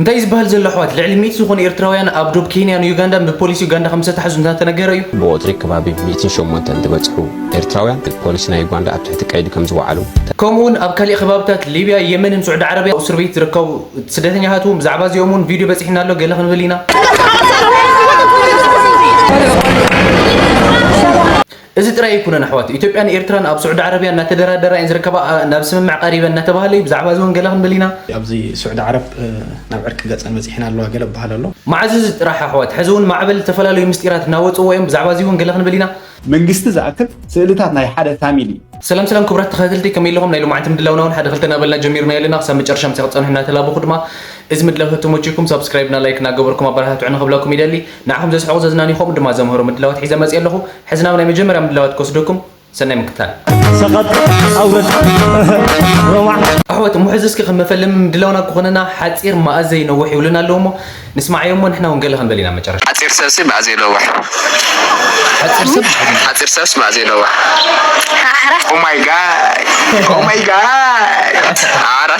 እንታይ ዝበሃል ዘሎ ኣሕዋት? ልዕሊ ሚእቲ ዝኾኑ ኤርትራውያን ኣብ ዶብ ኬንያን ዩጋንዳን ብፖሊስ ዩጋንዳ ከም ዝተታሕዙ እናተነገረ እዩ። ብቑጽሪ ከባቢ ሚእትን ሸሞንተን ዝበጽሑ ኤርትራውያን ፖሊስ ናይ ዩጋንዳ ኣብ ትሕቲ ቀይዲ ከም ዝወዓሉ፣ ከምኡ እውን ኣብ ካሊእ ከባብታት ሊብያ፣ የመንን ስዑዲ ዓረብያ እስር ቤት ዝርከቡ ስደተኛታት እውን ብዛዕባ እዚኦም እውን ቪድዮ በጺሕና ኣሎ፣ ገለ ክንብል ኢና። እዚ ጥራይ ኣይኮነን ኣሕዋት፣ ኢትዮጵያን ኤርትራን ኣብ ስዑዲ ዓረብያ እናተደራደራ እየን ዝርከባ፣ ኣ፣ ናብ ስምምዕ ቀሪበን እናተባህለ እዩ። ብዛዕባ እዚ እውን ገለ ክንብል ኢና። ኣብዚ ስዑዲ ዓረብ፣ እ፣ ናብ ዕርቂ ገጸን በጺሕና ኣለዋ ገለ ይበሃል ኣሎ። መዓዝ እዚ ጥራሕ ኣሕዋት፣ ሕዚ እውን ማዕበል ዝተፈላለዩ ምስጢራት እናወጽዎ እዮም። ብዛዕባ እዚ እውን ገለ ክንብል ኢና። መንግስቲ ዝኣክል ስእልታት ናይ ሓደ ፋሚሊ። ሰላም ሰላም ክቡራት ተኸታተልቲ፣ ከመይ ኣለኹም? ናይ ሎማዓንቲ ምድላውና እውን ሓደ ክልተ እናበልና ጀሚርና ኣለና። ክሳብ መጨረሻ ምሳይ ክትጸንሑ እናተላበኹ ድማ፣ እዚ ምድላው ተተመችዩኩም ሳብስክራይብ እና ላይክ እናገበርኩም ኣበረታትዑ ንኽብለኩም ይደሊ። ንዓኹም ዘስሕቑ ዘዝናንዩ ከምኡ ድማ ዘምህሩ ምድላዋት ሒዘ መጽየ ኣለኹ። ሕዚ ናብ ናይ መጀመርያ ምድላዋት ክወስደኩም፣ ሰናይ ምክታል። ሰቐጥ ኣውረድ ሮማዕ። ኣሕዋት፣ እሞ ሕዚ እስኪ ከም መፈለሚ ምድላውና ክኾነና ሓጺር መኣዘይ ነውሕ ይብሉና ኣለዉ እሞ፣ ንስማዓዮ እሞ ንሕና እውን ገለ ክንበል ኢና መጨረሻ። ሓጺር ሰብሲ መኣዘይ ነውሕ። ሓጺር ሰብ? ሓጺር ሰብሲ መኣዘይ ነውሕ። Oh my God. Oh my God. ኣረ።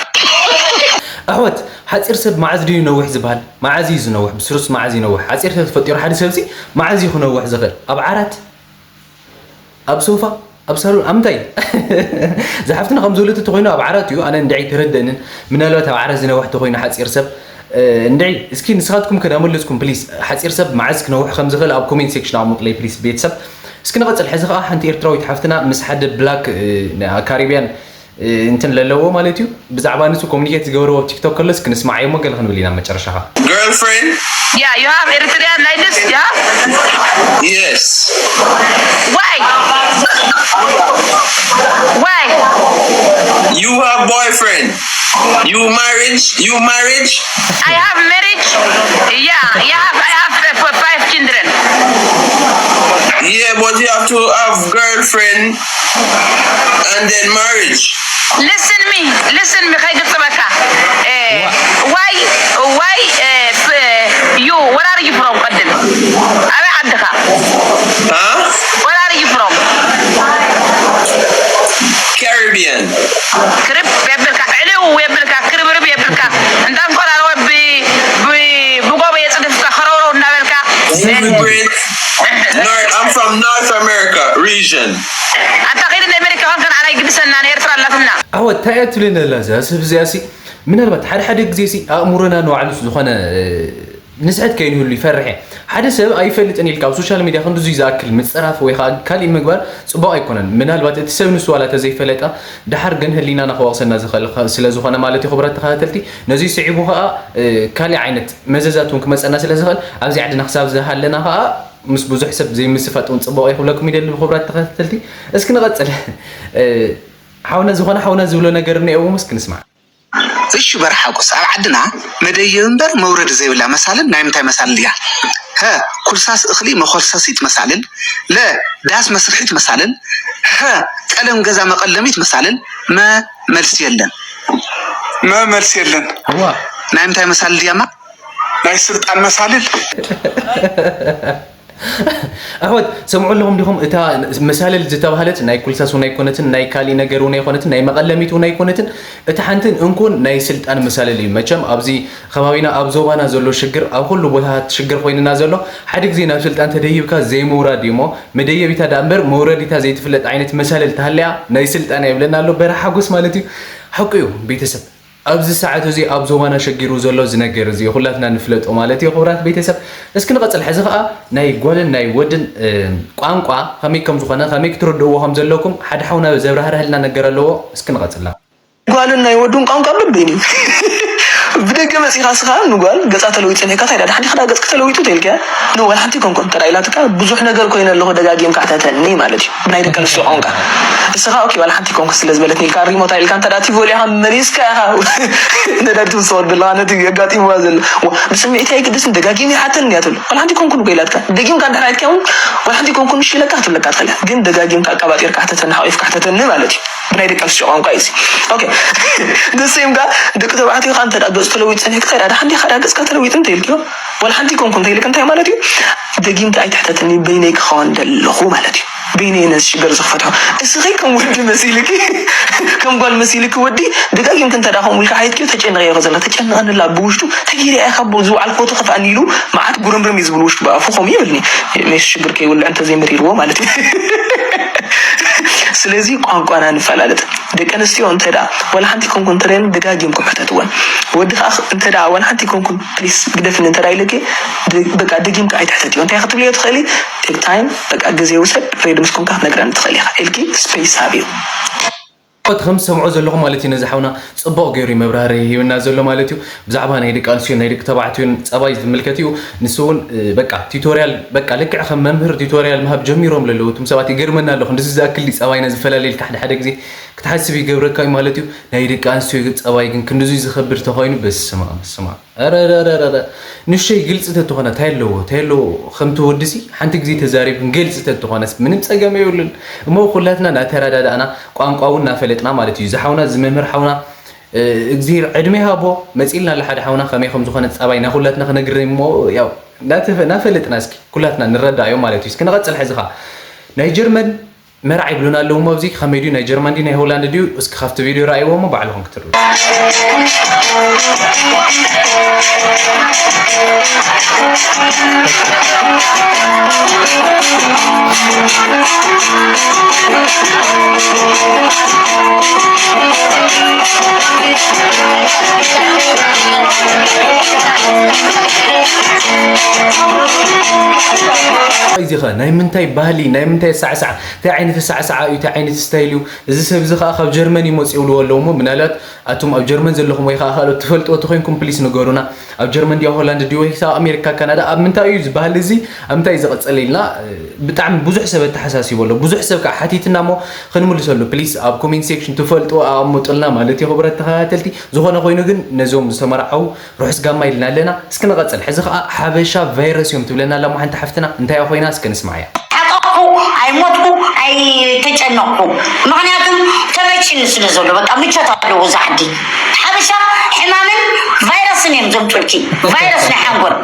ኣሕዋት፣ ሓጺር ሰብ መዓዝ ድዩ ነውሕ ዝበሃል? መዓዝ እዩ ዝነውሕ? ብስሩስ መዓዝ ይነውሕ? ሓጺር ሰብ ተፈጢሩ ሓደ ሰብሲ መዓዝ እዩ ክነውሕ ዝኽእል? ኣብ ዓራት? ኣብ ሶፋ? ኣብ ሳሎን? ኣብ ምንታይ? ዝሓፍትና ከም ዝበለቶ ተኾይኑ ኣብ ዓራት እዩ። ኣነ እንድዒ ተረደእንን። ምናልባት ኣብ ዓራት ዝነውሕ ተኾይኑ ሓጺር ሰብ፣ እ፣ እንድዒ፣ እስኪ ንስኻትኩም ከዳመለስኩም ፕሊስ፣ ሓጺር ሰብ መዓዝ ክነውሕ ከም ዝኽእል ኣብ ኮሜንት ሴክሽን ኣቕምጡለይ ፕሊስ ቤተሰብ። እስኪ ንቐጽል። ሕዚ ኸኣ ሓንቲ ኤርትራዊት ሓፍትና ምስ ሓደ ብላክ፣ እ፣ ካሪብያን፣ እ፣ እንትን ለለዎ ማለት እዩ። ብዛዕባ ንሱ ኮሙኒኬት ዝገበርዎ ኣብ ቲክቶክ ከሎ እስኪ ንስማዓዮ እሞ ገለ ክንብል ኢና መጨረሻ ኸኣ። Girlfriend? Yeah, you have Eritrean like this, yeah? Yes. Why? Why? You have boyfriend? You marriage? You marriage? I have marriage. Yeah, yeah, I have, I have, uh, f-, five children. Yeah, but you have to have girlfriend and then marriage. Listen me, listen me, ከይግጥመካ። Eh, why, why, eh, f-, you, where are you from? ቀድም። ኣበይ ዓድኻ? Huh? Where are you from? Caribbean. ክርብ የብልካ፣ ዕልው የብልካ፣ ክርብርብ የብልካ። እንዳ እንቆላልወ ብ-፣ ብ-፣ ብጎቦ የጽድፍካ፣ ከረውረው እናበልካ። Immigrant. North, I'm from North America region. ኣታ ኸይድ ናይ ኣሜሪካ ኾንካ ንዓና ይግድሰና፣ ንኤርትራ ኣላትና። ኣወ፣ እንታይ እያ ትብለና ኣላ እዛ ሰብ እዚኣ ሲ? ምናልባት ሓደ ሓደ ግዜ ሲ ኣእምሮና ንባዕሉ ዝኾነ፣ እ፣ ንስሕት ከይንህሉ ይፈርሕ እየ። ሓደ ሰብ ኣይፈልጥን ኢልካ ኣብ ሶሻል ሚድያ ክንድዙይ ዝኣክል ምጽራፍ ወይ ኸኣ ካሊእ ምግባር ጽቡቕ ኣይኮነን። ምናልባት እቲ ሰብ ንሱ ዋላ ተዘይፈለጠ፣ ደሓር ግን ህሊናና ክወቕሰና ዝኽእል ኸ-፣ ስለ ዝኾነ ማለት እዩ። ክቡራት ተኸታተልቲ፣ ነዚ ስዒቡ ኸኣ፣ እ፣ ካሊእ ዓይነት መዘዛት እውን ክመጸና ስለ ዝኽእል፣ ኣብዚ ዓድና ክሳብ ዝሃለና ኸኣ ምስ ብዙሕ ሰብ ዘይምስፋጥ እውን ጽቡቕ እዩ ክብለኩም ይደሊ። ክቡራት ተኸታተልቲ፣ እስኪ ንቐጽል። እ፣ ሓውና ዝኾነ ሓውና ዝብሎ ነገር እኒአዎ፣ እስኪ ንስማዕ። እሺ በርሓጎስ፣ ኣብ ዓድና መደየቢ እምበር መውረዲ ዘይብላ መሳልል ናይ ምንታይ መሳልል እያ? ሀ፣ ኩልሳስ እኽሊ መኾልሰሲት መሳልል፣ ለ፣ ዳስ መስርሒት መሳልል፣ ሀ፣ ቀለም ገዛ መቐለሚት መሳልል፣ መ፣ መልሲ የለን። መ፣ መልሲ የለን። እዋ። ናይ ምንታይ መሳልል እያማ? ናይ ስልጣን መሳልል። ኣሕዋት፣ ሰምዑ ኣለኹም ዲኹም? እታ መሳልል ዝተባህለት ናይ ኩልሳስ እውን ኣይኮነትን፣ ናይ ካሊእ ነገር እውን ኣይኮነትን፣ ናይ መቐለሚት እውን ኣይኮነትን። እታ ሓንትን እንኮን ናይ ስልጣን መሳልል እዩ። መቸም ኣብዚ ከባቢና፣ ኣብ ዞባና ዘሎ ሽግር፣ ኣብ ኩሉ ቦታታት ሽግር ኮይንና ዘሎ፣ ሓደ ግዜ ናብ ስልጣን ተደይብካ ዘይምውራድ እዩ እሞ፣ መደየቢታ ደኣ እምበር መውረዲታ ዘይትፍለጥ ዓይነት መሳልል ተሃልያ ናይ ስልጣን እያ ይብለና ኣሎ በርሀ ሓጎስ ማለት እዩ። ሓቁ እዩ ቤተሰብ። ኣብዚ ሰዓት እዚ ኣብ ዞባና ሸጊሩ ዘሎ እዚ ነገር እዚ ኩላትና ንፍለጦ ማለት እዩ። ክቡራት ቤተሰብ፣ እስኪ ንቐጽል። ሕዚ ኸኣ ናይ ጓልን ናይ ወድን፣ እ፣ ቋንቋ ከመይ ከም ዝኾነ፣ ከመይ ክትርድእዎ ከም ዘለኩም ሓደ ሓውና ዘብራህርህልና ነገር ኣለዎ። እስኪ ንቐጽላ። ጓልን ናይ ወዱን ቋንቋ በበይኑ እዩ። ብደገ መጺኻ ስኻ ንጓል ገጻ ተለዊጡ ኢልካ፣ እንታይ ደኣ ሓዲኻ ደኣ ገጽኪ ተለዊጡ ተልካ፣ ኖ፣ ዋላ ሓንቲ ኮንኮን ተራ ኢላትካ፣ ብዙሕ ነገር ኮይነ ኣለኹ፣ ደጋጊምካ ሕተተኒ ማለት እዩ። ብናይ ደቂ ኣንስትዮ ቋንቋ። እስኻ፣ ኦኬ፣ ዋላ ሓንቲ ኮንኩ ስለ ዝበለትኒ ኢልካ፣ ሪሞት ኢልካ፣ እንተ ደኣ ቲቪ ወሊዕኻ መሊስካ ኢኻ። ነዳዲ ትወስድ ዘለኻ ነቲ የጋጢምዋ ዘሎ። ዋ፣ ብስምዒት ኣይግድስን፣ ደጋጊም ይሓተኒ እያ ትብል። ዋላ ሓንቲ ኮንኩን እኮ ኢላትካ። ደጊምካ እንድሕር ኣይትካ እውን፣ ዋላ ሓንቲ ኮንኩን እሺ ኢለካ ክትብለካ ትኽእል እያ። ግን ደጋጊምካ ኣቀባጢርካ ሕተተኒ፣ ሓቒፍካ ሕተተኒ ማለት እዩ። ብናይ ደቂ ኣንስትዮ ቋንቋ እዩ እዚ። ኦኬ። The same ጋር ደቂ ተባዕትዮ ኸኣ እንተ ደኣ ገ-፣ ተለዊጡ ጸኒሕካ፣ ዳዳ ሓንቲ ካዳ ገጽካ ተለዊጡ እንተ ኢልክዮ፣ ዋላ ሓንቲ ኮንኩ እንተ ኢልክ እንታይ ማለት እዩ? ደጊምካ ኣይትሕተትኒ፣ በይነይ ክኸውን ደለኹ ማለት እዩ። በይነይ ነዚ ሽግር ዝኽፈትሖ። እስኺ ከም ወዲ መሲልኪ፣ ከም ጓል መሲልኪ ወዲ፣ ደጋጊምኪ እንተ ደኣ ከምኡ ኢልካ ሓቲትክዮ፣ ተጨንቐዮ ከዘላ፣ ተጨንቐንላ ብውሽጡ፣ ተጊረ እያ ካብ ዝወዓልክዎ ትኸፍኣኒ ኢሉ፣ መዓት ጉርምርም እዩ ዝብል ውሽጡ ብኣፉ ከምኡ ይብልኒ። ሜስ ሽግር ከይውልዕ እንተዘይመሪርዎ ማለት እዩ። ስለዚ ቋንቋና ንፈላለጥ። ደቂ ኣንስትዮ እንተ ደኣ ዋላ ሓንቲ ኮንኩ እንተ ደኣ ደጋጊምኩም ሕተትወን። ወዲ ከኣ እንተ ደኣ ዋላ ሓንቲ ኮንኩ ፕሊስ ግደፍኒ እንተ ደኣ ኢለኪ ደ-፣ በቃ ደጊምካ ኣይትሕተትዮ። እንታይ ክትብልዮ ትኽእሊ? ቴክ ታይም፣ በቃ ግዜ ውሰድ፣ ሬዲ ምስ ኮንካ ክትነግረኒ ትኽእል ኢኻ ኢልኪ ስፔስ ሃብዮ። ኦት ከም ዝሰምዖ ዘለኹ ማለት እዩ ነዚ ሓውና ጽቡቕ ገይሩ እዩ መብራህርሂ ሂብና ዘሎ ማለት እዩ። ብዛዕባ ናይ ደቂ ኣንስትዮን ናይ ደቂ ተባዕትዮን ጸባይ ዝምልከት እዩ። ንሱ እውን እ፣ በቃ ቲቶርያል በቃ ልክዕ ከም መምህር ቲቶርያል ምሃብ ጀሚሮም ለለዉ እቱም ሰባት ይገርመና ኣለኹ። እንደዚ ዝኣክል ድዩ ጸባይና ዝፈላለየልካ ሓደ ሓደ ግዜ ክትሓስብ ይገብረካ እዩ ማለት እዩ። ናይ ደቂ ኣንስትዮ ጸባይ ግን ክንድዙይ ዝኸብድ ተኾይኑ በስመ ኣብ ስማ ኧረ ኧረ ኧረ ኧረ ንሸይ ግልፂ ተትኾነ ታይ ኣለዎ ታይ ኣለዎ ከምቲ ወድሲ ሓንቲ ግዜ ተዛሪብክን ግልፂ ተትኾነስ ምንም ፀገም የብሉን እሞ ኩላትና ናተረዳዳእና ቋንቋ እውን ናፈለጥና ማለት እዩ ዝሓውና ዝመምህር ሓውና እግዚኣብሔር ዕድመ ሃቦ መፂልና ለሓደ ሓውና ከመይ ከም ዝኾነ ፀባይ ናኩላትና ክነግር እሞ ያው ናፈለጥና እስኪ ኩላትና ንረዳእዮ ማለት እዩ እስኪ ንቐፅል ሕዚ ኸዓ ናይ ጀርመን መርዓ ይብሉና ኣለዉ እሞ ኣብዚ ከመይ ድዩ ናይ ጀርመን ድዩ ናይ ሆላንድ ድዩ እስኪ ካብቲ ቪድዮ ረኣይዎ እሞ ባዕልኹም ክትርዱ እዚኸ ናይ ምንታይ ባህሊ ናይ ምንታይ ሳዕሳዕ እንታይ ዓይነት ሳዕሳዓ እዩ እንታይ ዓይነት ስታይል እዩ እዚ ሰብ እዚ ከዓ ካብ ጀርመን እዩ መፅኡ ይብልዎ ኣለዉ እሞ ምናልባት ኣቱም ኣብ ጀርመን ዘለኹም ወይ ከዓ ካልኦት ትፈልጥዎ ተኮይንኩም ፕሊስ ንገሩና ኣብ ጀርመን ድዩ ሆላንድ ድዩ ወይ ከዓ ኣሜሪካ ካናዳ ኣብ ምንታይ እዩ እዚ ባህሊ እዚ ኣብ ምንታይ እዩ ዝቕፅል ኢልና ብጣዕሚ ብዙሕ ሰብ ኣተሓሳሲቡ ኣሎ ብዙሕ ሰብ ከዓ ሓቲትና እሞ ክንምልሰሉ ፕሊስ ኣብ ኮሜንት ሴክሽን ትፈልጥዎ ኣቐምጡልና ማለት እዩ ክቡራት ተኸታተልቲ ዝኾነ ኮይኑ ግን ነዞም ዝተመርዓዉ ርሑስ ጋማ ኢልና ኣለና እስኪ ንቐፅል ሕዚ ከዓ ሓበሻ ቫይረስ እዮም ትብለና ኣላ እሞ ሓንቲ ሓፍትና እንታይ ኮይና እስኪ ንስማዓያ ሓቀቕኩ ኣይሞትኩ ኣይተጨነቕኩ ምኽንያቱም ተመችኒ ስለ ዘሎ በቃ ምቾት ኣለዎ እዛ ዓዲ ሓበሻ ሕማምን ቫይረስን እዮም ዘምፅልኪ ቫይረስ ናይ ሓንጎል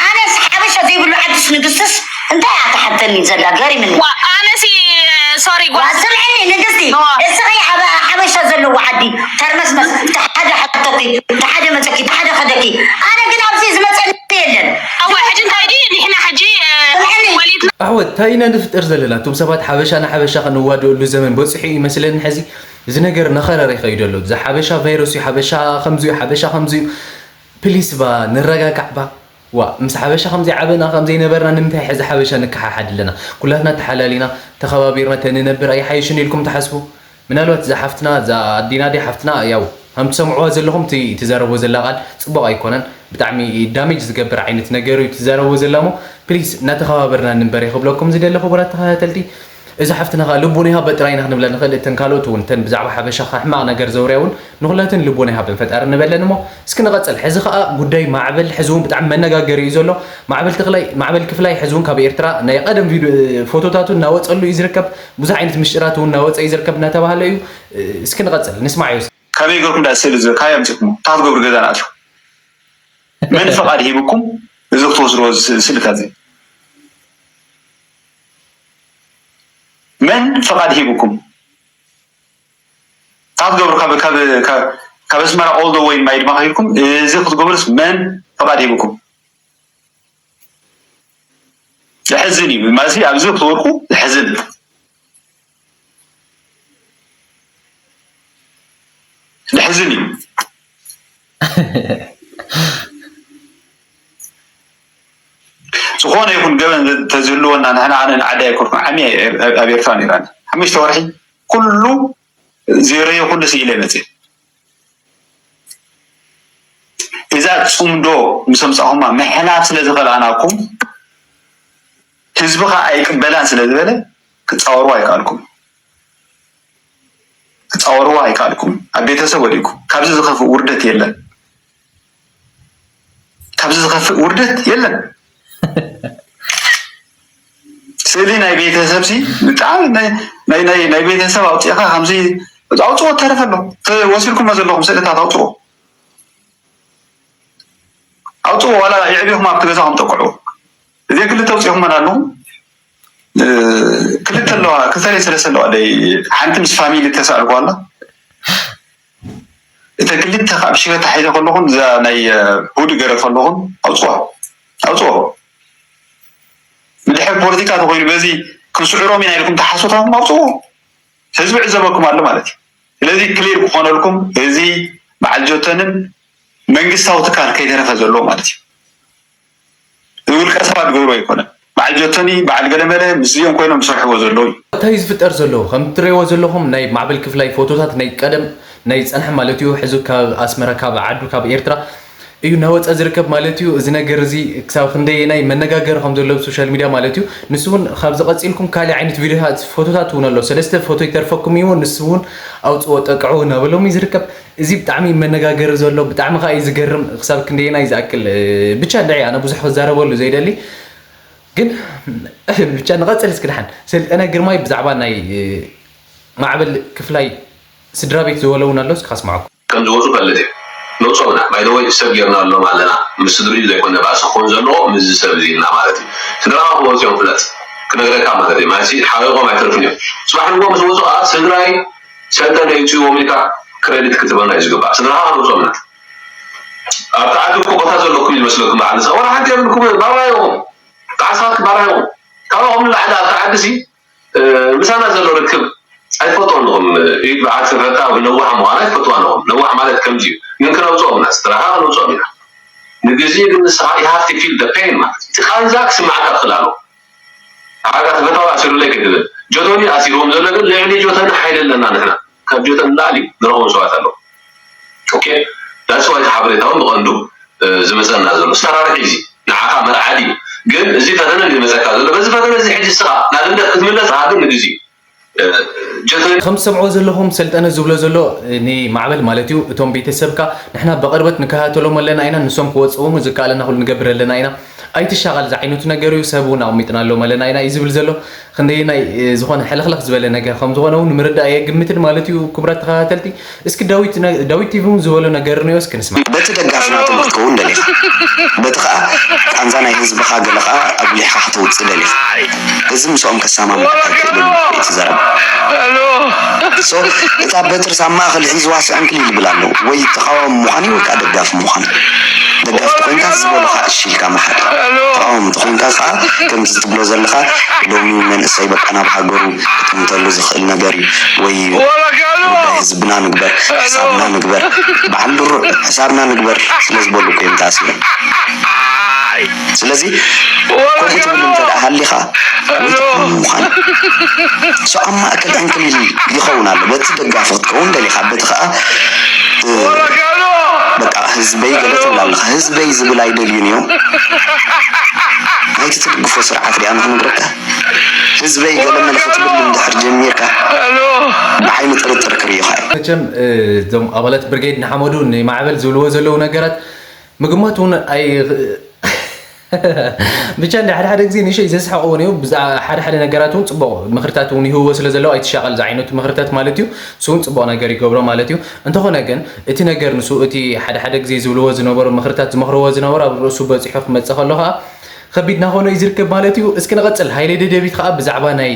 ኣነስ ሓበሻ ዘይብሉ ዓድስ ንግስትስ እንታይ እያ ትሓተኒ ዘላ ገሪምኒ ኣነሲ ሶሪ ጓል ስምዕኒ ንግስቲ እስኺ ኣብ ሓበሻ ዘለዎ ዓዲ ተርመስመስ ተሓደ ሓተኪ ተሓደ መፀኪ ተሓደ ከደኪ ኣነ ግን ኣብዚ ዝመፀኒ የለን እወ ሕጂ እንታይ ድዩ ንሕና ሕጂ ወሊድና ኣሕወት እንታይ ኢና ንፍጥር ዘለና እቶም ሰባት ሓበሻ ንሓበሻ ከነዋድኦሉ ዘመን በፂሑ እዩ መስለኒ ሕዚ እዚ ነገር ናኸረረ ይኸይዱ ኣሎ እዚ ሓበሻ ቫይረስ እዩ ሓበሻ ከምዚ እዩ ሓበሻ ከምዚ እዩ ፕሊስ ባ ንረጋጋዕ ባ ዋ ምስ ሓበሻ ከምዘይዓበና ከምዘይነበርና ንምንታይ ሕዚ ሓበሻ ንከሓሓድ ኣለና ኩላትና ተሓላሊና ተኸባቢርና ተንነብር ኣይሓይሽን ኢልኩም ትሓስቡ ምናልባት እዛ ሓፍትና እዛ ኣዲና ድያ ሓፍትና ያው ከም ትሰምዕዋ ዘለኹም እቲ ትዛረቦ ዘላ ቃል ፅቡቕ ኣይኮነን ብጣዕሚ ዳሜጅ ዝገብር ዓይነት ነገር እዩ ትዛረቦ ዘላ ሞ ፕሊስ እናተኸባበርና ንንበር ክብለኩም ዝደሊ ክቡራት ተኸታተልቲ እዛ ሓፍትና ከዓ ልቦና ይሃባ ጥራይ ኢና ክንብላ ንኽእል እተን ካልኦት እውን እተን ብዛዕባ ሓበሻ ከዓ ሕማቕ ነገር ዘውርያ እውን ንኹላተን ልቦና ይሃበን ፈጣሪ ንበለን እሞ እስኪ ንቐፅል ሕዚ ከዓ ጉዳይ ማዕበል ሕዚ እውን ብጣዕሚ መነጋገሪ እዩ ዘሎ ማዕበል ተኽላይ ማዕበል ክፍላይ ሕዚ እውን ካብ ኤርትራ ናይ ቀደም ቪድዮ ፎቶታቱ እናወፀሉ እዩ ዝርከብ ብዙሕ ዓይነት ምሽጢራት እውን እናወፀ እዩ ዝርከብ እናተባህለ እዩ እስኪ ንቐፅል ንስማዕ እዩ ከመይ ገርኩም ዳ ስእሊ እዚ ካበይ ኣምፂእኩሞ እንታይ ክትገብሩ ገዛ ንኣትዩ መን ፍቓድ ሂብኩም እዚ ክትወስድዎ ስእልታት እዚ መን ፍቓድ ሂብኩም ካብ ገብሩ ካብ ካብ ካብ ኣስመራ all the way ማይ ድማ ከይድኩም እዚ ክትገብሩስ መን ፈቃድ ሂብኩም? ዘሕዝን እዩ ማለት ኣብዚ ክትወድቁ ዘሕዝን ዘሕዝን እዩ። ዝኾነ ይኹን ገበን ተዝህልወና ንሕና ኣነ ንዓዲ ኣይኮንኩን ዓሚ ኣብ ኤርትራ ነይራኒ ሓሙሽተ ወርሒ ኩሉ ዜሮ ኩሉ ስኢለ መፅእ እዛ ፅምዶ ምስ ኣምፃኹማ ምሕላፍ ስለ ዝኸልኣናኩም ህዝቢ ከዓ ኣይቅበላን ስለ ዝበለ ክፃወርዋ ኣይከኣልኩም ክፃወርዋ ኣይከኣልኩም ኣብ ቤተሰብ ወዲኩም ካብዚ ዝኸፍእ ውርደት የለን ካብዚ ዝኸፍእ ውርደት የለን ስእሊ ናይ ቤተሰብ ሲ ብጣዕሚ ናይ ናይ ናይ ቤተሰብ ኣውፅእኻ ከምዚ ኣውፅኦ ተረፈ ኣሎ ወሲድኩሞ ዘለኹም ስእልታት ኣውፅኦ ዕቢኹም ኣብቲ ገዛኹም ጠቅዑ። እዚአ ክልተ ኣውፂኹም ኣለኹም። ክልተ ኣለዋ፣ ክልተ ናይ ሰለስተ ኣለዋ። ሓንቲ ምስ ፋሚሊ ተሳዕልኩ ኣላ። እተ ክልተ ካብ ሽረ ተሓይለ ከለኹን እዛ ናይ ቡድ ገረ ከለኹን ኣውፅዋ ኣውፅዎ። ብድሕር ፖለቲካ ተኮይኑ በዚ ክንስዕሮም ኢና ኢልኩም ተሓስቦታትኩም ኣውፅዎ። ህዝቢ ዕዘበኩም ኣሎ ማለት እዩ። ስለዚ ክሊር ክኾነልኩም እዚ በዓል ጆተንን መንግስታዊ ትካል ከይተረፈ ዘሎ ማለት እዩ። እዚ ውልቀ ሰባት ገብሮ ኣይኮነን። በዓል ጆተኒ በዓል ገለመለ ምስዚኦም ኮይኖም ዝሰርሕዎ ዘለዉ እዩ። እንታይ ዝፍጠር ዘሎ ከም እትሪእዎ ዘለኹም ናይ ማዕበል ክፍላይ ፎቶታት ናይ ቀደም ናይ ዝፀንሐ ማለት እዩ። ሕዚ ካብ ኣስመራ ካብ ዓዱ ካብ ኤርትራ እዩ እናወፀ ዝርከብ ማለት እዩ። እዚ ነገር እዚ ክሳብ ክንደየናይ መነጋገሪ ከም ዘሎ ኣብ ሶሻል ሚድያ ማለት እዩ። ንሱ እውን ካብዚ ቀፂልኩም ካሊእ ዓይነት ቪዲዮታት ፎቶታት እውን ኣሎ። ሰለስተ ፎቶ ይተርፈኩም እዩ፣ ንሱ እውን ኣውፅኦ ጠቅዑ እናበሎም እዩ ዝርከብ። እዚ ብጣዕሚ መነጋገሪ ዘሎ ብጣዕሚ ከዓ እዩ ዝገርም። ክሳብ ክንደየናይ ዝኣክል ብቻ እንድዒ ኣነ ብዙሕ ክዛረበሉ ዘይደሊ ግን ብቻ ንቐፅል እስኪ ደሓን። ሰልጠነ ግርማይ ብዛዕባ ናይ ማዕበል ክፍላይ ስድራ ቤት ዝበሎ እውን ኣሎ፣ እስኪ ከስምዓኩም። ከም ዝወፁ ፈልጥ እየ። ነውፅኦም ኢና። ባይደወይ ሰብ ጌርና ኣሎም ኣለና። ምስ ስድሪኡ ዘይኮነ ባእሲ ክኾን ዘለዎ ምስዚ ሰብ እዚ ኢልና ማለት እዩ። ስድራኻ ክወፁ እዮም ፍለጥ። ክነግረካ ማለት እዩ። ማለት ሓሪቖም ኣይተርፍን እዮም። ፅባሕ ንግሆ ምስ ወፁ ከዓ ስድራይ ሰልጠነ ይፅዎም ኢልካ ክሬዲት ክትበና እዩ ዝግባእ። ስድራኻ ክነውፅኦም ኢና። ኣብቲ ዓዲ እኮ ቦታ ዘለኩም እዩ ዝመስለኩም በዓል ንስኻ። ዋላ ሓንቲ የብልኩም። ባባ ኢኹም። ጣዕሳት ባባ ኢኹም። ካባኹም ንላዕሊ ኣብቲ ዓዲ ሲ ምሳና ዘሎ ርክብ ኣይትፈልጥዎ ኣለኹም። ኢድ ብዓል ስርሕታ ነዋሕ ምዃና ኣይትፈልጥዎ ኣለኹም። ነዋሕ ማለት ከምዚ እዩ። ግን ክነውፅኦም ኢና፣ ስድራኻ ክነውፅኦም ኢና። ንግዜ ግን ንስኻ you have to feel the pain ማለት እዩ። እቲ ቃንዛ ክስማዓካ ክኽእል ኣለዎ። ሓጋ ተፈታዊ ኣሲሩለይ ክትብል ጆቶኒ ኣሲርዎም ዘሎ ግን ልዕሊ ጆቶኒ ሓይሊ ኣለና ንሕና። ካብ ጆቶኒ ንላዕሊ ንረኽቦም ሰባት ኣለዉ። ኦኬ that's why እቲ ሓበሬታ እውን ብቐንዱ ዝመፀና ዘሎ ዝተራርሒ እዚ ንዓኻ መርዓዲ እዩ። ግን እዚ ፈተነ ዝመፀካ ዘሎ በዚ ፈተነ እዚ ሕጂ ስኻ ናብ ልምደት ክትምለስ ግን ንግዜ ጀተ ከም ትሰምዕዎ ዘለኹም ሰልጠነ ዝብሎ ዘሎ ንማዕበል ማለት እዩ እቶም ቤተሰብካ ንሕና ብቕርበት ንከታተሎም ኣለና ኢና ንሶም ክወፅኡ እውን ዝከኣለና ኩሉ ንገብር ኣለና ኢና ኣይትሻቐል ዝዓይነቱ ነገር እዩ ሰብ እውን ኣቕሚጥናሎም ኣለና ኢና እዩ ዝብል ዘሎ ክንደየናይ ዝኾነ ሕልኽልኽ ዝበለ ነገር ከም ዝኾነ እውን ንምርዳእ የግምትን ማለት እዩ ክቡራት ተኸታተልቲ እስኪ ዳዊት ዳዊት ቲቪ እውን ዝበሎ ነገር ንዮ እስኪ ንስማዕ። በቲ ደጋፊ ናቶም ክትከውን ደሊኻ፣ በቲ ኸኣ ቃንዛ ናይ ህዝብኻ ገለ ኸኣ ኣጉሊሕካ ከተውጽእ ደሊኻ። እዚ ምስኦም ከሰማምዓካ ኣይክእልን እዩ እቲ ዘረባ። So እታ በትርስ ኣብ ማእኸል ሒዝዋ ስዕንክሊል ይብል ኣሎ። ወይ ተቓዋሚ ምዃን እዩ ወይ ከኣ ደጋፊ ምዃን እዩ። ደጋፊ ተኾይንካ ዝበሉኻ እሺ ኢልካ ምሓድ። ተቓዋሚ ተኾይንካ ኸኣ ከምዚ ትብሎ ዘለኻ ሎሚ መንእሰይ በቃ ናብ ሃገሩ ክጥምተሉ ዝኽእል ነገር እዩ ወይ ጉዳይ ህዝብና ንግበር፣ ሕሳብና ንግበር፣ በዓል ድሩዕ ሕሳብና ንግበር ስለ ዝበሉ እኮ እዮም ተኣሲሮም። ስለዚ ከምኡ ትብል እንተ ደኣ ሃሊኻ ወይ ተቃዋሚ ምዃን so ኣብ ማእከል ዕንክሊል ይኸውን ኣሎ። በቲ ደጋፊ ክትከውን ደሊኻ በቲ ኸኣ በቃ ህዝበይ ገለ ትብል ኣለኻ። ህዝበይ ዝብል ኣይደልዩን እዮም። ናይቲ ትድግፎ ስርዓት ዲኣ ንኽነግረካ ህዝበይ ገለ መለ ክትብል እንድሕር ጀሚርካ ብዓይኒ ጥርጥር ክርእዩኻ እዮም። መቸም እዞም ኣባላት ብርጌድ ንሓመዱ ንማዕበል ዝብልዎ ዘለዉ ነገራት ምግማት እውን ኣይ ብቻ እንዲ ሓደ ሓደ ግዜ ንእሽተይ ዘስሕቕ እውን እዩ ሓደ ሓደ ነገራት እውን ፅቡቕ ምኽርታት እውን ይህብዎ ስለ ዘለዉ ኣይትሻቐል ዝዓይነቱ ምኽርታት ማለት እዩ እሱ እውን ፅቡቕ ነገር ይገብሮ ማለት እዩ እንተኾነ ግን እቲ ነገር ንሱ እቲ ሓደ ሓደ ግዜ ዝብልዎ ዝነበሩ ምኽርታት ዝመኽርዎ ዝነበሩ ኣብ ርእሱ በፂሑ ክመፅእ ከሎ ከዓ ከቢድ ናኾነ እዩ ዝርከብ ማለት እዩ እስኪ ንቐፅል ሃይለ ደደቢት ከዓ ብዛዕባ ናይ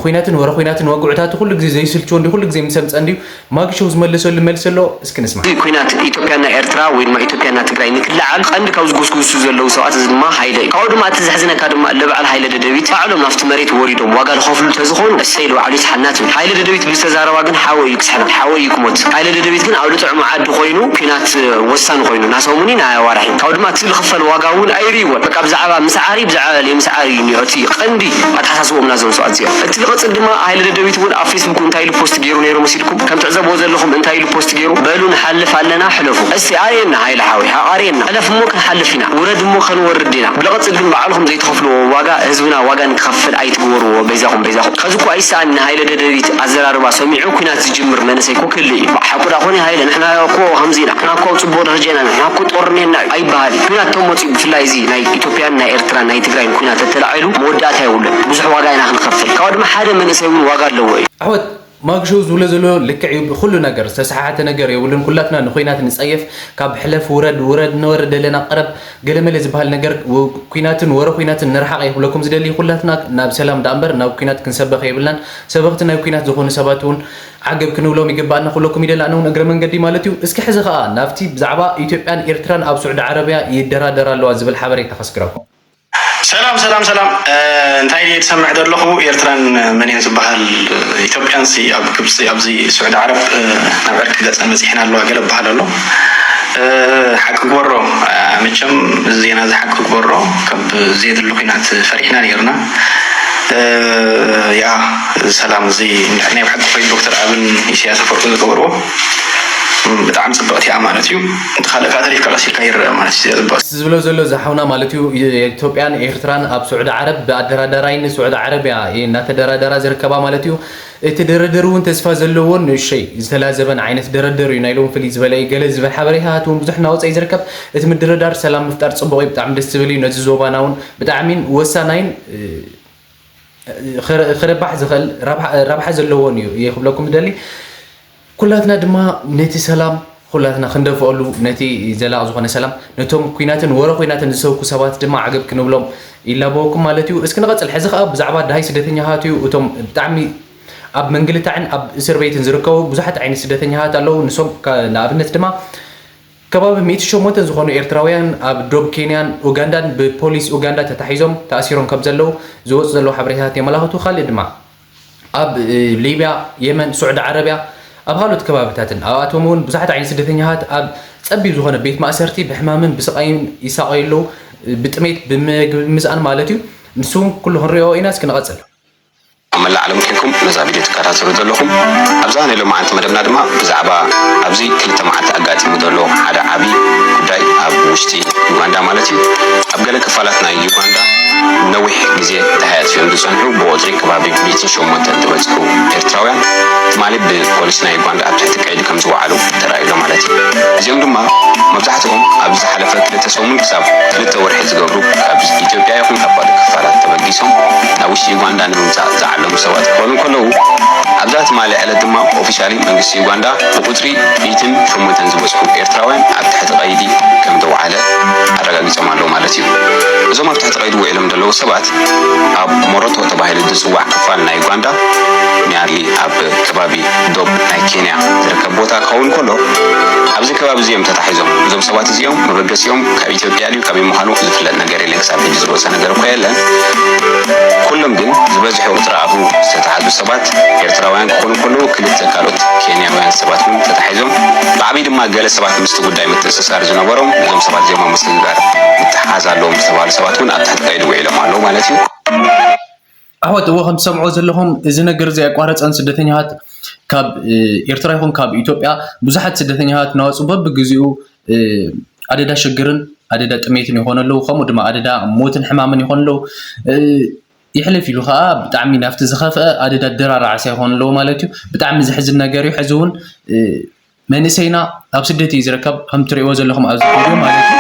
ኹናትን ወረ ኹናትን ወግዕታቱ ኩሉ ግዜ ዘይስልችዎ እንዲ ኩሉ ግዜ ምስ ኣምፀ እንድዩ ማግሾው ዝመለሰሉ መልሲ ኣሎ እስኪ ንስማዕ። እዚ ኲናት ኢትዮጵያና ኤርትራ ወይ ድማ ኢትዮጵያና ትግራይ ንክለዓል ቀንዲ ካብ ዝጉስጉሱ ዘለዉ ሰባት እዚ ድማ ሃይለ እዩ። ካብኡ ድማ እቲ ዘሕዝነካ ድማ እለ በዓል ሃይለ ደደቢት ባዕሎም ናብቲ መሬት ወሪዶም ዋጋ ዝኸፍሉ ተዝኾኑ እሰይ ልባዕሉ ይስሓልና ትብል። ሃይለ ደደቢት ብዝተዛረባ ግን ሓወይ እዩ ክስሕና፣ ሓወይ እዩ ክሞት። ሃይለ ደደቢት ግን ኣብ ልጥዕሙ ዓዲ ኮይኑ ኲናት ወሳኒ ኮይኑ ናሰሙኒ ናይ ኣዋርሒ ካብኡ ድማ እቲ ዝኽፈል ዋጋ እውን ኣይርእይዎን። በቃ ብዛዕባ ምስዓር እዩ ብዛዕባ ለይምስዓር እዩ እኒኦ እቲ ቀንዲ ኣተሓሳስቦኦም ናዞም ሰባት እዚኦም። እቲ ዝቐፅል ድማ ሃይለ ደደቢት እውን ኣብ ፌስቡክ እንታይ ኢሉ ፖስት ገይሩ ነይሩ መሲልኩም? ከም ትዕዘብዎ ዘለኹም እንታይ ኢሉ ፖስት ገይሩ? በሉ ንሓልፍ ኣለና ሕለፉ። እስቲ ኣርእየና ሃይለ ሓወይ ኣርእየና። ሕለፍ እሞ ክንሓልፍ ኢና። ውረድ እሞ ከንወርድ ኢና። ብልቕፅል ግን ባዕልኹም ዘይትኸፍልዎ ዋጋ ህዝብና ዋጋ ንክኸፍል ኣይትግበርዎ በይዛኹም በይዛኹም። ኸዚ እኮ ኣይሰኣን ንሃይለ ደደቢት ኣዘራርባ ሰሚዑ ኲናት ዝጅምር መንእሰይ እኮ ክህሉ እዩ። ሓቁ ዳ ኾነ ሃይለ ንሕና እኮ ኸምዚ ኢና። ንሕና እኮ ኣብ ፅቡቕ ደረጃ ኢና። ንሕና እኮ ጦር እኒሀና እዩ ኣይበሃልን። ኲናት ተመፂኡ ብፍላይ እዚ ናይ ኢትዮጵያን ናይ ኤርትራን ናይ ትግራይን ኲናት ተተላዒሉ መወዳእታ የብሉን። ብዙሕ ዋጋ ኢና ክንኸፍል። ካብኡ ድማ ሓደ መንእሰይ እውን ዋጋ ኣለዎ እዩ። ኣሕወት ማግሾው ዝብሎ ዘሎ ልክዕ እዩ። ብኩሉ ነገር ዝተሰሓሓተ ነገር የብሉን። ኩላትና ንኹናት ንጸየፍ። ካብ ሕለፍ ውረድ፣ ውረድ ንወርድ ዘለና ቀረብ ገለመለ ዝበሃል ነገር፣ ው-፣ ኩናትን ወረ ኩናትን ንርሓቕ እየ ክብለኩም ዝደሊ። ኩላትና ናብ ሰላም ደኣ እምበር ናብ ኩናት ክንሰበኽ የብልናን። ሰበኽቲ ናይ ኩናት ዝኾኑ ሰባት እውን ዓገብ ክንብሎም ይግባኣና ክብለኩም ይደሊ። ኣነ እውን እግረ መንገዲ ማለት እዩ። እስኪ ሕዚ ኸኣ ናብቲ ብዛዕባ ኢትዮጵያን ኤርትራን ኣብ ስዑዲ ዓረብያ ይደራደራ ኣለዋ ዝብል ሓበሬታ ከስግረኩም። ሰላም ሰላም ሰላም። እ፣ እንታይ ድየ ትሰምዕ ዘለኹ? ኤርትራን መንን ዝበሃል፣ እ፣ ኢትዮጵያን ሲ ኣብ ግብፂ፣ ኣብዚ ስዑዲ ዓረብ፣ እ፣ ናብ ዕርቂ ገፀን በፂሕና ኣለዋ ገለ በሃል ኣሎ። እ፣ ሓቂ ግበሮ። እ፣ መቸም ዜና እዚ ሓቂ ግበሮ። ካብ ዘየድሊ ኩናት ፈሪሕና ነይርና። እ፣ ያ ሰላም እዚ ናይ ብሓቂ ኮይኑ ዶክተር ኣብን ኢሳያስ ኣፈወርቂ ዝገበርዎ፣ እ፣ ብጣዕሚ ፅብቕቲ እያ ማለት እዩ። እቲ ካልእ ከዓ ተሪፍካ ቀሲልካ ይረአ ማለት እዩ። ዝብሎ ዘሎ እዚ ሓውና ማለት እዩ፣ ኢትዮጵያን ኤርትራን ኣብ ስዑዲ ዓረብ ብኣደራዳራይነት ስዑዲ ዓረብ እያ እናተደራደራ ዝርከባ ማለት እዩ። እቲ ድርድር እውን ተስፋ ዘለዎን ንእሸይ ዝተላዘበን ዓይነት ድርድር እዩ። ናይ ሎም ፍልይ ዝበለ እዩ። ገለ ዝበል ሓበሬታታት እውን ብዙሕ እናወፀ እዩ ዝርከብ። እቲ ምድርዳር ሰላም ምፍጣር ፅቡቕ እዩ፣ ብጣዕሚ ደስ ዝብል እዩ። ነዚ ዞባና እውን ብጣዕሚን ወሳናይን፣ እ፣ ክረ-፣ ክረባሕ ዝኽእል ረብሓ፣ ረብሓ ዘለዎን እዩ እየ ክብለኩም ዝደሊ። ኩላትና ድማ ነቲ ሰላም ኩላትና ክንደፍኣሉ፣ ነቲ ዘላቒ ዝኾነ ሰላም፣ ነቶም ኩናትን ወረ ኩናትን ዝሰብኩ ሰባት ድማ ዓገብ ክንብሎም ይላበወኩም ማለት እዩ። እስኪ ንቐጽል። ሕዚ ኸኣ ብዛዕባ ድሃይ ስደተኛታት እዩ። እቶም ብጣዕሚ ኣብ መንግልታዕን ኣብ እስር ቤትን ዝርከቡ ብዙሓት ዓይነት ስደተኛታት ኣለዉ። ንሶም ከ-፣ ንኣብነት ድማ ከባቢ ሚእቲ ሸሞንተ ዝኾኑ ኤርትራውያን ኣብ ዶብ ኬንያን ኡጋንዳን ብፖሊስ ኡጋንዳ ተታሒዞም ተኣሲሮም ከም ዘለዉ ዝወጹ ዘለዉ ሓበሬታታት የመላኽቱ። ካልእ ድማ ኣብ፣ እ፣ ሊብያ፣ የመን፣ ስዑዲ ዓረብያ፣ ኣብ ካልኦት ከባብታትን ኣብኣቶም እውን ብዙሓት ዓይነት ስደተኛታት ኣብ ጸቢብ ዝኾነ ቤት ማእሰርቲ ብሕማምን ብስቓይን ይሳቐዩ ኣለዉ። ብጥሜት፣ ብምግቢ ምስኣን ማለት እዩ። ንሱ እውን ኩሉ ክንሪኦ ኢና። እስኪ ንቐጽል። ኣብ መላእ ዓለም ኮይንኩም ነዛ ቪድዮ ትከታተሉ ዘለኹም፣ ኣብዛ ናይ ሎማዓንቲ መደብና ድማ ብዛዕባ ኣብዚ ክልተ መዓልቲ ኣጋጢሙ ዘሎ ሓደ ዓቢ ጉዳይ ኣብ ውሽጢ ዩጋንዳ ማለት እዩ። ኣብ ገለ ክፋላት ናይ ዩጋንዳ ነዊሕ ግዜ ደሃይ ኣጥፊኦም ዝጸንሑ ብቁጽሪ ከባቢ ሚእትን ሸሞንተን ዝበጽሑ ኤርትራውያን ትማሊ ብፖሊስ ናይ ዩጋንዳ ኣብ ትሕቲ ቀይዲ ከም ዝወዓሉ ተራእዩ ኣሎ ማለት እዩ። እዚኦም ድማ መብዛሕትኦም ኣብ ዝሓለፈ ክልተ ሰሙን ክሳብ ክልተ ወርሒ ዝገብሩ ካብ ኢትዮጵያ ይኹን ካብ ካልእ ክፋላት ተበጊሶም ናብ ውሽጢ ዩጋንዳ ንምምጻእ ዝዓለሙ ሰባት ክኾኑ እንከለዉ፣ ኣብዛ ትማሊ ዕለት ድማ ኦፊሻሊ መንግስቲ ዩጋንዳ ብቁጽሪ ሚእትን ሸሞንተን ዝበጽሑ ኤርትራውያን ኣብ ትሕቲ ቀይዲ ከም ዘውዓለ ኣረጋጊጾም ኣለዉ ማለት እዩ። እዞም ኣብ ትሕቲ ቀይዲ ውዒሎም ዘለዉ ሰባት ኣብ ሞሮቶ ተባሂሉ ዝጽዋዕ ክፋል ናይ ዩጋንዳ፣ ኒያርሊ ኣብ ከባቢ ዶብ ናይ ኬንያ ዝርከብ ቦታ ክኸውን ከሎ፣ ኣብዚ ከባቢ እዚ እዮም ተታሒዞም። እዞም ሰባት እዚኦም መበገሲኦም ካብ ኢትዮጵያ ድዩ ካበይ ምዃኑ ዝፍለጥ ነገር የለን። ክሳብ ሕጂ ዝወፀ ነገር እኳ የለን። ኩሎም ግን ዝበዝሑ ቁፅሪ ኣብኡ ዝተታሕዙ ሰባት ኤርትራውያን ክኾኑ ከለዉ፣ ክልተ ካልኦት ኬንያውያን ሰባት እውን ተታሒዞም። ብዓብዪ ድማ ገለ ሰባት ምስቲ ጉዳይ ምትእስሳር ዝነበሮም፣ ነዞም ሰባት እዚኦም ኣብ ምስግጋር ምትሓሓዝ ኣለዎም ዝተባህሉ ሰባት እውን ኣብ ትሕቲ ቀይዲ ውዒሎም ኣለዉ ማለት እዩ። ኣሕዋት፣ እዎ ከም ትሰምዕዎ ዘለኹም እዚ ነገር እዚ ኣቋረፀን። ስደተኛታት ካብ፣ እ፣ ኤርትራ ይኹን ካብ ኢትዮጵያ ብዙሓት ስደተኛታት እናወፁ በብግዚኡ፣ እ፣ ኣደዳ ሽግርን ኣደዳ ጥሜትን ይኾኑ ኣለዉ። ከምኡ ድማ ኣደዳ ሞትን ሕማምን ይኾኑ ኣለዉ። እ፣ ይሕልፍ ኢሉ ኸዓ ብጣዕሚ ናብቲ ዝኸፍአ ኣደዳ ደራራዕሳ ይኾኑ ኣለዉ ማለት እዩ። ብጣዕሚ ዘሕዝን ነገር እዩ። ሕዚ እውን፣ እ፣ መንእሰይና ኣብ ስደት እዩ ዝርከብ፣ ከም ትሪእዎ ዘለኹም ኣብዚ ቪድዮ ማለት እዩ።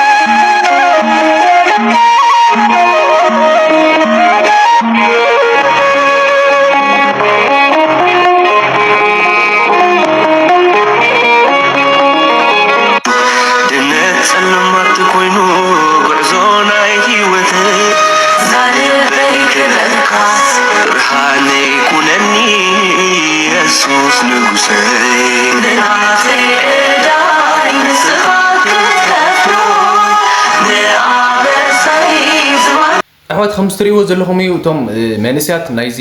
ድነት ጸልማት ኮይኑ ጉዕዞ ናይ ህይወት፣ ዛልበይ ክበልካ ብርሃነይ ኩነኒ የሱስ ንጉሰይ። ንናተይ ዕዳይ ንስኻ ክትከፍሎ፣ ንኣበሳይ ዝባ- ኣሕዋት፣ ከም እትሪእዎ ዘለኹም እዩ፣ እቶም፣ እ፣ መንእሰያት ናይዚ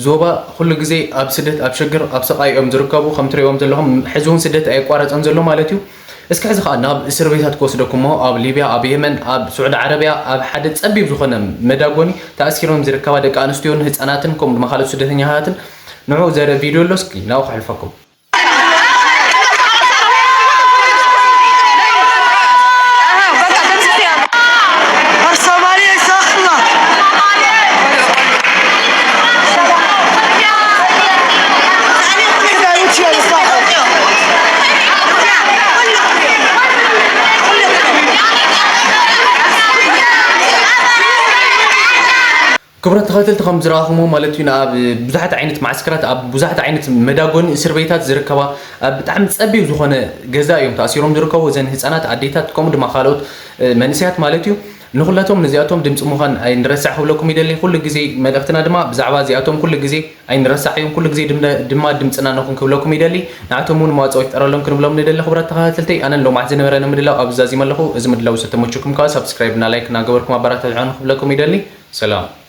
ዞባ ኩሉ ግዜ ኣብ ስደት፣ ኣብ ሽግር፣ ኣብ ስቓይ እዮም ዝርከቡ። ከም እትሪእዎም ዘለኹም ሕዚ እውን ስደት ኣየቋረጸን ዘሎ ማለት እዩ። እስኪ ሕዚ ኸኣ ናብ እስር ቤታት ክወስደኩም እሞ፣ ኣብ ሊብያ፣ ኣብ የመን፣ ኣብ ስዑዲ ዓረብያ፣ ኣብ ሓደ ጸቢብ ዝኾነ መዳጎኒ ተኣሲሮም ዝርከባ ደቂ ኣንስትዮን ህጻናትን ከምኡ ድማ ካልኦት ስደተኛታትን ንዑ ዘርኢ ቪድዮ ኣሎ። እስኪ ናብኡ ከሕልፈኩም። ክቡራት ተኸታተልቲ፣ ከም ዝረኣኹሞ ማለት እዩ፣ ኣብ ብዙሓት ዓይነት ማዕስከራት፣ ኣብ ብዙሓት ዓይነት መዳጎኒ እስር ቤታት ዝርከባ፣ ኣብ ብጣዕሚ ጸቢብ ዝኾነ ገዛ እዮም ተኣሲሮም ዝርከቡ። እዘን ህጻናት፣ ኣዴታት፣ ከምኡ ድማ ካልኦት መንእሰያት ማለት እዩ። ንኹላቶም ነዚኣቶም ድምፂ ምዃን ኣይንረሳዕ ክብለኩም ይደሊ። ኩሉ ግዜ መልእኽትና ድማ ብዛዕባ እዚኣቶም ኩሉ ግዜ ኣይንረሳዕ እዮም። ኩሉ ግዜ ድማ ድምፅና ነኹን ክብለኩም ይደሊ። ንኣቶም እውን መዋፅኦ ይፍጠረሎም ክንብሎም ንደሊ። ክቡራት ተኸታተልተይ፣ ኣነን ሎማት ዝነበረ ንምድላው ኣብ ዛዚመ ኣለኹ። እዚ ምድላው ዝተመችኩም ከዓ ሳብስክራይብ እና ላይክ እናገበርኩም ኣባራታትዑን ክብለኩም ይደሊ። ሰላም።